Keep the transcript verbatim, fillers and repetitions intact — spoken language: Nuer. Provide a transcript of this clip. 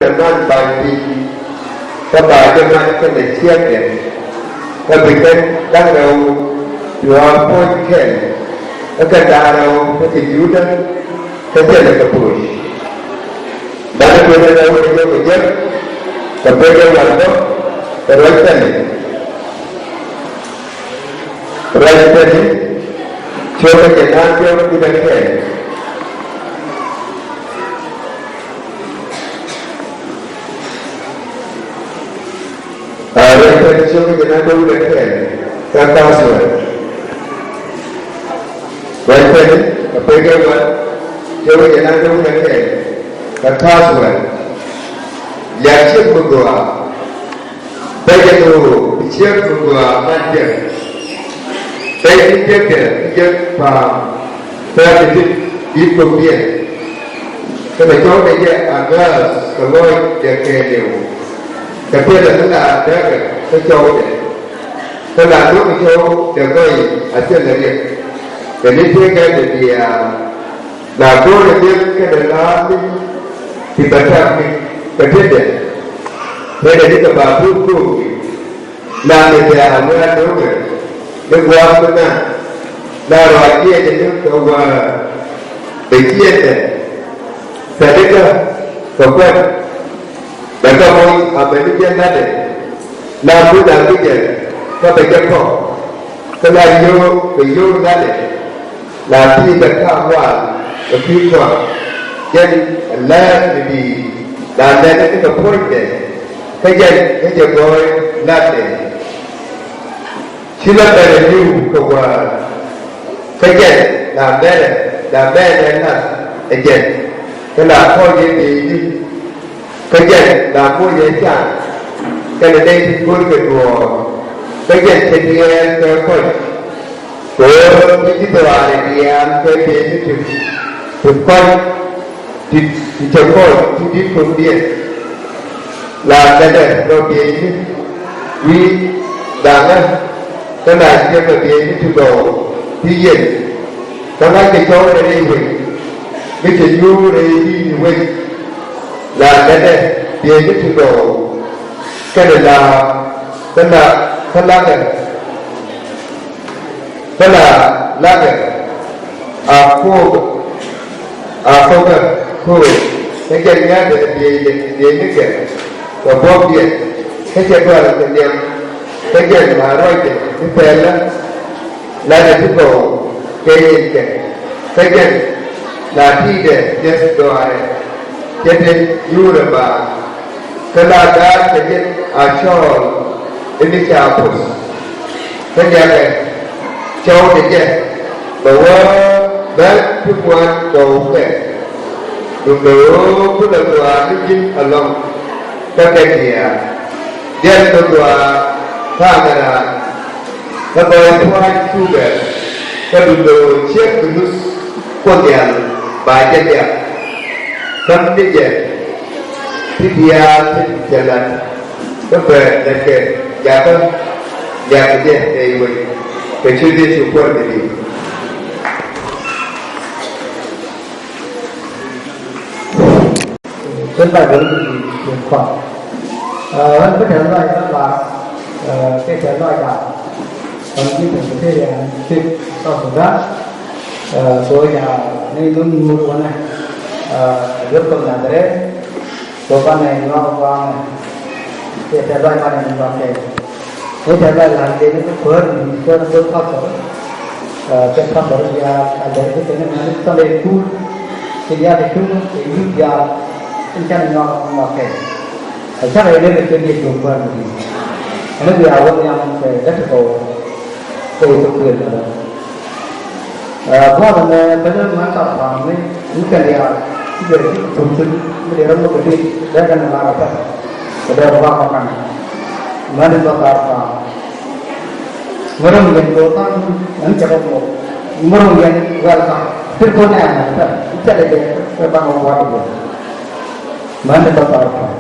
Kɛ man ba̱ny piny, kä ba jɛ man kɛnɛ ciekdɛ, kä bi kɛn da̱ŋ rɛw bi ɣɔaa puɔ̱ny kɛl, kä kɛn da̱ŋ rɛw kä kɛ Juda, kä thilɛ kɛ puɔ̱ny. Banɛ kuënɛ rɛw kɛ jɔk kɛ jek, kɛ pek ɛ wal bä, kɛ ruac pɛli. Ruac pɛli, ciökä jɛ naath jɔk wi̱dɛ kɛɛl. A ruac pɛli, ciökä jɛ naath jɔk wi̱dɛ kɛɛl, kä ka̱a̱th wɛl. Ruac pɛli, kɛ pek ɛ wal, ciökä jɛ naath jɔk wi̱dɛ kɛɛl, kä ka̱a̱th wɛl. Liak ciek mi gɔaa. Bɛ jɛ ni ɣöö bi ciek mi gɔaa man jɛ. Bɛ ni jekɛ bi jɛ pa̱a̱m, bɛ bi ti bi ko̱m biɛn. Kɛ bɛ cɔw ni jɛ a gääth kɛ lɔc jɛ kɛɛliw. Kɛ thilɛ mi la däkɛ kä cɔwdɛ. Kä la duɔ̱k cɔw jɛ gɔy a thilɛ riɛk. Kɛ ni tëëkɛ dee diaal. La go̱o̱rɛ jek kɛnɛ la̱a̱ mi ti bɛ ta̱k mi kɛ tetdɛ. Tetdɛ ti kɛ ba pur go̱o̱k mi. La mi bɛ a wee a do̱ŋɛ mi gua̱a̱th mi na̱a̱ŋ. La rɔɔdiɛn ni kɛ wäär bɛ ciëŋdɛ. Kɛ ni kä kɛ kuɛn. Bɛ kä moc a bɛ ni jɛ la̱tdɛ. La buth a bi jɛ kä bɛ jɛ kɔk. Kä la yio̱o̱k kɛ yio̱o̱k la̱tdɛ. La pi̱i̱ bɛ ka̱a̱k wal kɛ pi̱i̱ kɔaŋ. Jɛn ɛ lääk mi di̱i̱t la nɛn ni kɛ puɔ̱nydɛ. Kä jɛn kä jɛ gɔɔy la̱tdɛ. Ci la bɛl ɛ li̱w kɛ wäär. Kä jɛn la mɛlɛ la mɛlɛ la̱t ɛ jɛn. Kä la kɔc jɛ bieyni. Kä jɛn la moc ɛ can kɛnɛ nɛy ti go̱o̱rkɛ duɔ̱ɔ̱r. Kä jɛn cɛ diɛɛr kɛ kɔc. Kɛ ɣöö mi ji̱ dhɔaarɛ diaal kɛ bieyni ti, ti kɔc ti, ti cɛ kɔc ti di̱t ko̱mdiɛn. La kɛnɛ rɔ bieyni wi̱i̱ da̱ŋä. Kä la ciekɛ bieyni ti gɔw ti yiël. Kä ŋa̱ckɛ cɔwdɛ rɛy wec mi cɛ nyuur rɛy di̱i̱t wec. La kɛnɛ bieyni ti gɔw kɛnɛ la kä la kä lakɛ. Kä la lakɛ a ko̱o̱k a ko̱o̱kä ko̱o̱k. Kä jɛn ŋa̱cɛ biey bieynikɛ kɛ buɔ̱mdiɛn. Kä cɛ dual kɛ nhiam. Kä jɛn la ruacdɛ ti pɛlä. La̱tdɛ ti gɔw kɛ nyinkɛ. Kä jɛn la ti̱i̱dɛ jɛth dɔaarɛ. Cɛ te nyuurɛ baaŋ. Kä la gaat kɛ jɛ a cɔɔl in i̱ ca puth. Kä niakɛ cɔwdɛ jɛ bɛ wä bä ti ŋuan gɔw kɛ. Duundɛ ɣöö kulɛ gɔaa ni ji̱n ɛlɔ̱ŋ. Kä kɛ diaal diɛl kɛ gɔaa thaakɛ raan. Kä bɛ wä pua̱a̱c thukɛ. Kä duundɛ ɣöö ciek kɛ luth Kuoth diaal ba jɛ diaal. Kä mi jɛ ti diaal ti cɛ lat. Kä bɛ lɛtkɛ jakä jakä jɛ ɛ iwec. Kɛ ciöt Yecu Kuäär mi di̱i̱t. Ken ba jɔl bi di ken kɔn. Ɛ, ɣän bi tɛth lɔc ɣän ba, ɛ, kɛ tɛth lɔc ba. Ɣän bi Presbyterian State South Sudan. Ɛ, so ya ni nun nur wanɛ. Ɛ, yot kɔn na dere. So ba nɛ nyuak ba nɛ. Kɛ tɛth lɔc ba nɛ nyuak kɛ. Ni tɛth lɔc la kɛ ni kuäär ni kuäär ni pastor. Ɛ, kɛ pastor ya a dere kɛ ni mani Sunday school. Kɛ ya kɛ tum kɛ youth ya. Ni can nyuak nyuak kɛ. Ɛ, can kɛ ni kɛ ni kɛ kuäär ni. Ni bi a wä ni am kɛ lɛ ti kɔ. Kɛ kɛ kuäär ni. Ɛ, buɔth ɛmɛ bä ni ŋuan kap pa̱a̱m ni, ni kɛn diaal, ti kɛ ti tum thi̱n, mi dee rɔ muk kɛ ti, dee kɛn ŋuan kap pɛn, kɛ dee rɔ bak kɔn kan. Mɛn in bä kap pa̱a̱m. Ŋärum yɛn kɛ tha̱a̱ŋ, ɛn cɛ rɔ muk. Ŋärum yɛn welcome. Ti kun nɛɛn ɛn pɛn, in cɛ dee jɛ, kɛ bak kɔn buɔth jɛ. Mɛn in bä kap pa̱a̱m.